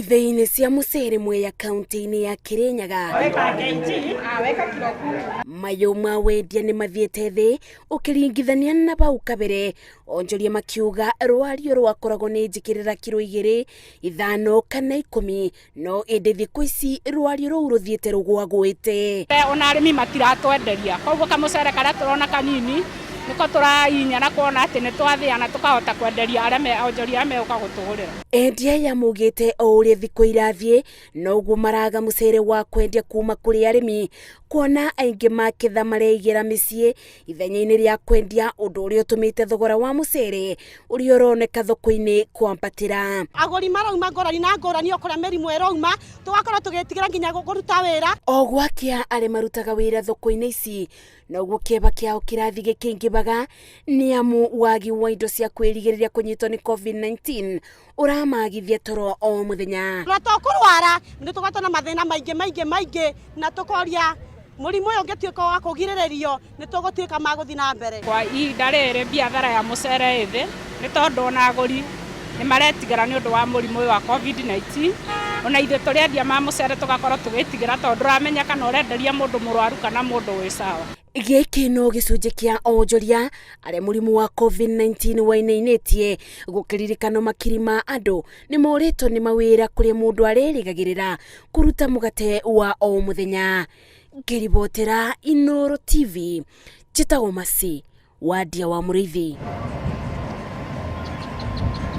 Ithĩi-inĩ cia mũcere Mwea kaunti-inĩ ya Kirinyaga, mayũ ma wendia nĩ mathiĩte thĩ ũkĩringithania na bau kabere, onjoria makiuga rwario rwakoragwo nĩ njĩkĩrĩra kiro 2, 5 kana 10, no ĩndĩ thikũ ici rwario rũu rũthiĩte rũgwagwĩte. Ona arĩmi matiratwenderia, koguo kamũcere karĩa tũrona kanini nĩko tũrainya na kuona atĩ nĩ twathĩa na tũkahota kwenderia arĩa me onjoria arĩa megũka gũtũgũrĩra. Endia aya maugĩte o ũrĩa thikũ irathiĩ noguo maraga mũcere wa kwendia kuma kũrĩ arĩmi, kuona aingĩ maketha mareigĩra mĩciĩ ithenya-inĩ rĩa kwendia, ũndũ ũrĩa ũtũmĩte thogora wa mũcere ũrĩa ũroneka thoko-inĩ kwambatĩra. Agũri marauma ngũrani na ngũrani o kũrĩa mĩrimũ ĩrauma, tũgakorwo tũgĩtigĩra nginya kũruta wĩra. O gwakĩa arĩa marutaga wĩra thoko-inĩ ici noguo kĩeba kĩao kĩrathiĩ gĩkĩingĩbaga, nĩ amu wagi wa indo cia kwĩrigĩrĩria kũnyitwo nĩ COVID-19 ũramagithia toro o mũthenya. Na tũkũrwara nĩ tũkoretwo na mathĩna maingĩ maingĩ maingĩ, na tũkoria mũrimũ ũyũ ũngĩtuĩka wa kũgirĩrĩrio nĩ tũgũtuĩka ma gũthiĩ na mbere. Kwa ihinda rĩrĩ biathara ya mũcere ĩ thĩ, nĩ tondũ ona agũri nĩ maretigĩra nĩ ũndũ wa mũrimũ ũyũ wa COVID-19. Ona ithuĩ tũrĩ endia ma mũcere tũgakorwo tũgĩtigĩra tondũ ndũramenya kana ũrenderia mũndũ mũrwaru kana mũndũ wĩ sawa. Gĩkĩ no gĩcunjĩ kĩa onjoria arĩa mũrimũ wa COVID-19 wainainĩtie, gũkĩririkano makiri ma andũ nĩ morĩtwo nĩ mawĩra kũrĩa mũndũ arerĩgagĩrĩra kũruta mũgate wa o mũthenya. Ngĩribotera Inooro TV, njĩtagwo Mercy Wandia wa Mũrĩithi.